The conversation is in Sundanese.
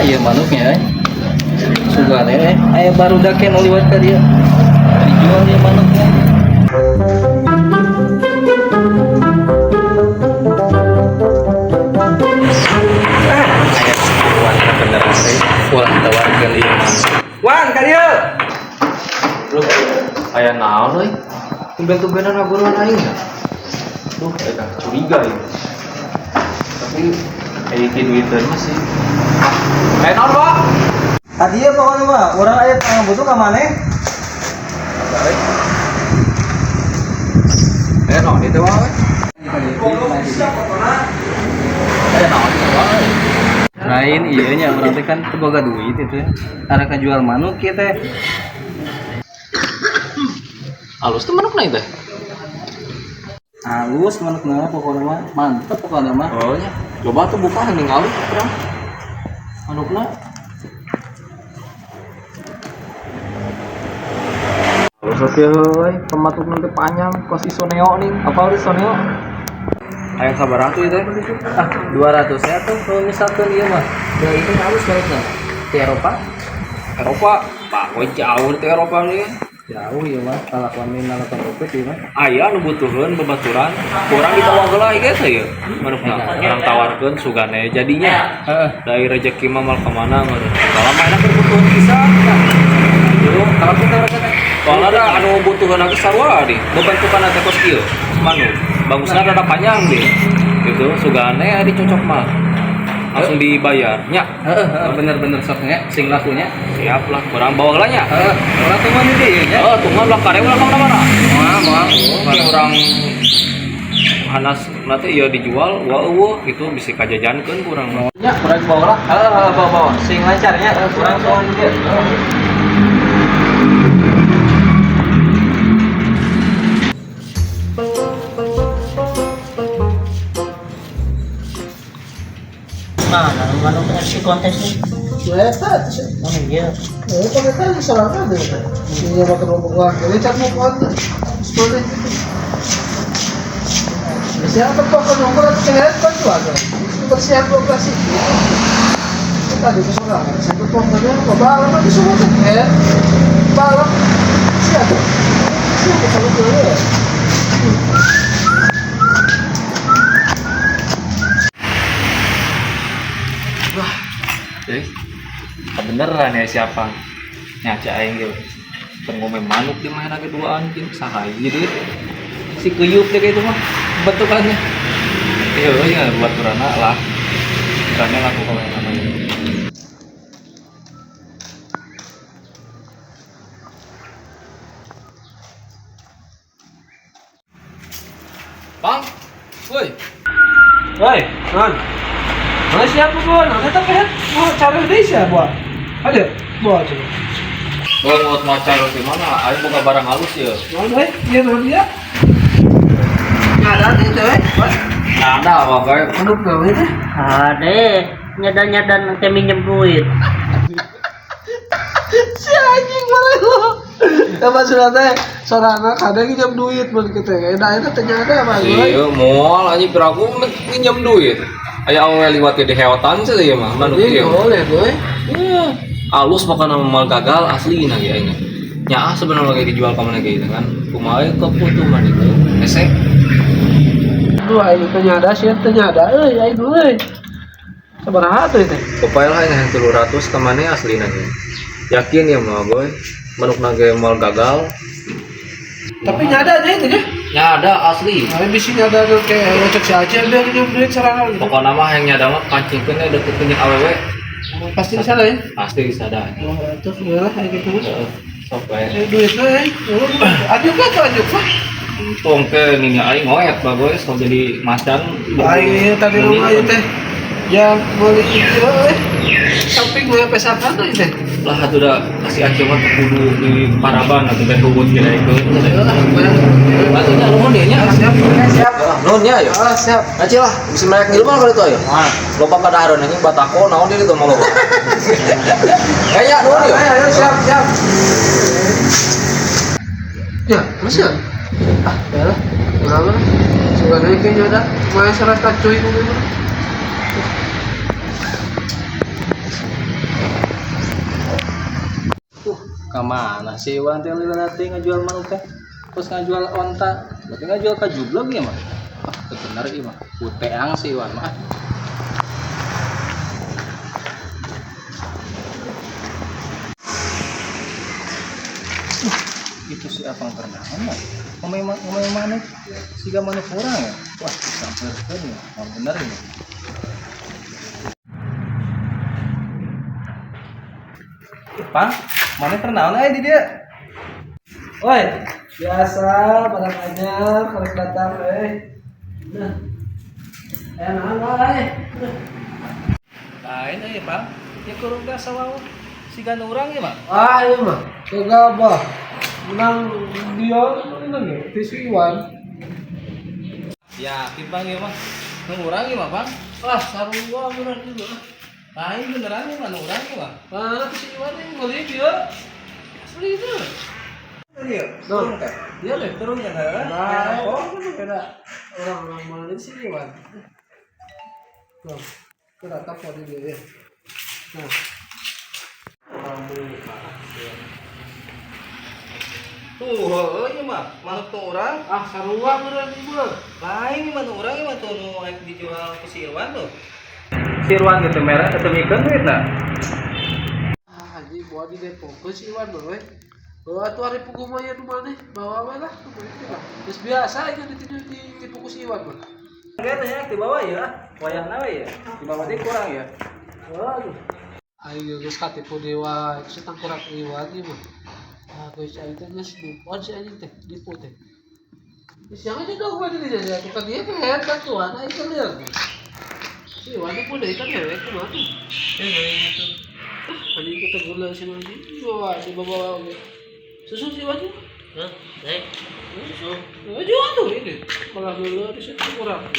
Ieu manuknya eh. Sugan eh aya barudak nu liwat ka dieu. Dijual ieu manuknya. Aya wan bener teh ulah tawarkeun ieu manuk. Wan ka dieu. Duh, aya naon euy? Tumben-tumbenan ngaguruan aing ya. Duh, eta curiga ieu. Tapi aya ki duiteun mah sih. Aya naon, Pak? Tadi ya pokoknya mah urang aya butuh ka maneh. Aya naon ieu teh wae? Aya naon ieu wae? Lain iya nya urang teh kan teu boga duit itu. Arek ngajual manuk ieu teh. Alus teh manukna ieu teh. Halus manukna pokokna mah mantep pokokna mah. Oh nya. Coba tuh buka ningali urang. Manukna. Alus teh heuy, pematukna teh panjang kos isoneo nih. Apa isoneo? Aya sabaraha tuh ieu teh? Ah, 200 ya tuh kalau misalkan ieu mah. Da itu halus manukna. Di Eropa Eropa, Pak, we jauh di Eropa nih. jauh ieu mah kalakuan min nalapan rupet ieu mah. Aya nu butuheun babaturan, kurang ditawar heula ieu teh ieu. Manukna urang tawarkeun sugane jadinya. Heeh. Dari rezeki mah mal kemana meureun. Kalau mah enak butuheun pisan. Gitu. Kalau kita urang teh Soalnya ada anu butuheun lagi sarua di. Bebentukan teh kos kieu. Manuk. Bagusna rada panjang deh. Gitu, sugane ari cocok mah. Langsung dibayar. Nya, heeh heeh bener-bener sok nya sing lakunya. siap lah, kurang bawa heula nya. Heeh, urang teh mah di dieu nya. Oh, tunggu lah kare ulah ka mana-mana. Moal moal. Oke, orang hanas nanti ya dijual wah eueuh gitu bisa kajajankeun kurang mah. Nya urang bawa lah. Heeh heeh bawa bawa. Sing lancarnya urang soal di dieu. Mana manuk FC kontes nih? Eta, Oh iya. eta eta sorangan deh. Iya makan ngomong jadi cak mau kon sekolah itu. Siapa pokok nongol atau kelihatan kan tuh ada. Bersiap operasi. Itu tadi kesorangan. Siapa pokoknya kok balap itu semua tuh balap siapa? Siapa kalau gue? Eh, kebeneran ya siapa? Nyaca aing ge. Pengome manuk di mana keduaan jeung saha ieu deui. Si keyup deh kayak itu mah bentukannya. Iya, iya buat urana lah. Urana laku kalau yang namanya. Bang, woi. Woi, non. Mana siapa buat? Nanti tapi mau cari desa buat. Ada, buat coba. Gua mau mau cari di mana? Aing boga barang halus ya. Mana, iya mana dia? Ada tuh, eh. Nggak ada apa kayak. Manuk gawe teh. Ade, nyadan-nyadan nanti minjem duit. Si anjing mana lu? Apa sudah teh? Sorana kadang nginjem duit mun kita. Enak itu teh ada mah gue. Iya, moal anjing piraku nginjem duit. Aya awewe liwat di heotan sih ieu mah manuk Iya, ieu. boleh gue. Iya. Alus pokokna mah gagal asli na ge aing. Nyaah sebenarnya lagi dijual ka mana ge gitu kan. Kumaha keputu mah itu. Hese. Duh, aing teh nyada sih teh nyada euy, aing euy. Sabaraha tuh teh? Popai lah yang 300 ka mana asli na ge. Yakin ya mah goy. Manuk na ge moal gagal. Tapi nyada aja itu ya. Nyada asli. Nah, bisi nyada tuh kayak ngecek si Aceh dia nginjem duit sarana gitu. Pokokna mah yang nyada mah pancingkeun we deukeutkeun jeung awewe. Pasti di sana ya. Pasti disada. Oh, itu lah kayak gitu. Heeh. Sok we. Duitnya eh. Ajuk lah tuh ajuk lah. Tongke nini aing ngoet bagoy sok jadi macan. Aing ieu tadi rumah ieu teh. Jam beli itu eh. Samping gue pesakan tuh teh. Lah atuh da kasih Aceh mah teu kudu di Paraban atuh teh hubut kira ikut. Atuh nya nuhun ieu nya. Siap, siap. Lah nuhun nya ayo. Ah, siap. Aceh lah, bisa merek ngilu mah kalau itu ayo. Loba kadahareun anjing batako naon deui itu mah loba. Kayaknya nuhun ieu. Ayo, ayo, siap, siap. Ya, masih ya? Ah, ya lah. Kenapa lah? Suka dari kayaknya ada. Main serat cuy gue. Kemana sih Iwan teh lila teh ngajual manuk teh? Terus ngajual onta, berarti ngajual ka jublog ya mah. Ah, teu bener ieu mah. Puteang si Iwan mah. Itu si Apang pernah mah. Ngomong manuk, siga manuk urang ya. Wah, disampeurkeun ya. Mah bener ini. Pang, mana pernah aya di dia? Woi, biasa barang anyar karek datang eh. Nah. Naon wae. Lain euy, Pang. Ya kurang biasa wae. Siga nu urang ya, Bang. Ah, iya mah. Kagak menang dia menang ya, si Iwan. Yakin Bang ya, Bang. Nu urang ya, mah, Bang. Ah, sarua bener juga. Lain beneran ya, mah nu urang ya, Bang. Ah, si Iwan yang beli dia. Asli itu. Iya, turun teh. Dia deh. Turun ya, heuh. Nah, itu beda. Orang-orang mana ini si Iwan. Tuh, kita telepon dia ya. Nah. Orang buka. Tuh, heuh ieu mah, manuk nu urang. Ah, sarua bener ibu. Lain ieu mah nu urang ieu mah tuh nu rek dijual ku si Irwan tuh. Si Irwan gitu merah teu mikeun duitna. Ah, ini buat di Depok ke si Iwan we. Bawa tuh hari pugu mah ya nu maneh, bawa we lah. Terus biasa aja ditidur di tipu ku si Iwan mah. Kayaknya ya dibawa ya, wayahna we ya. Dibawa teh kurang ya. Waduh. Ayo geus katipu dewa, itu si tangkurak Iwan ieu mah. Ah, geus aing teh geus nipuan si anjing teh, nipu teh. Geus yang aja dong gua jadi jadi atuh kan dia keher bantuan aing teh lieur. Si Iwan nipu deui kan hewe kumaha tuh. Eh, itu. Ah, anjing ku tegula si anjing. Wah, si bawa oge. Susu si Iwan tuh. Hah? Eh, susu. Oh, jual tuh ini. Malah dulu di situ kurang.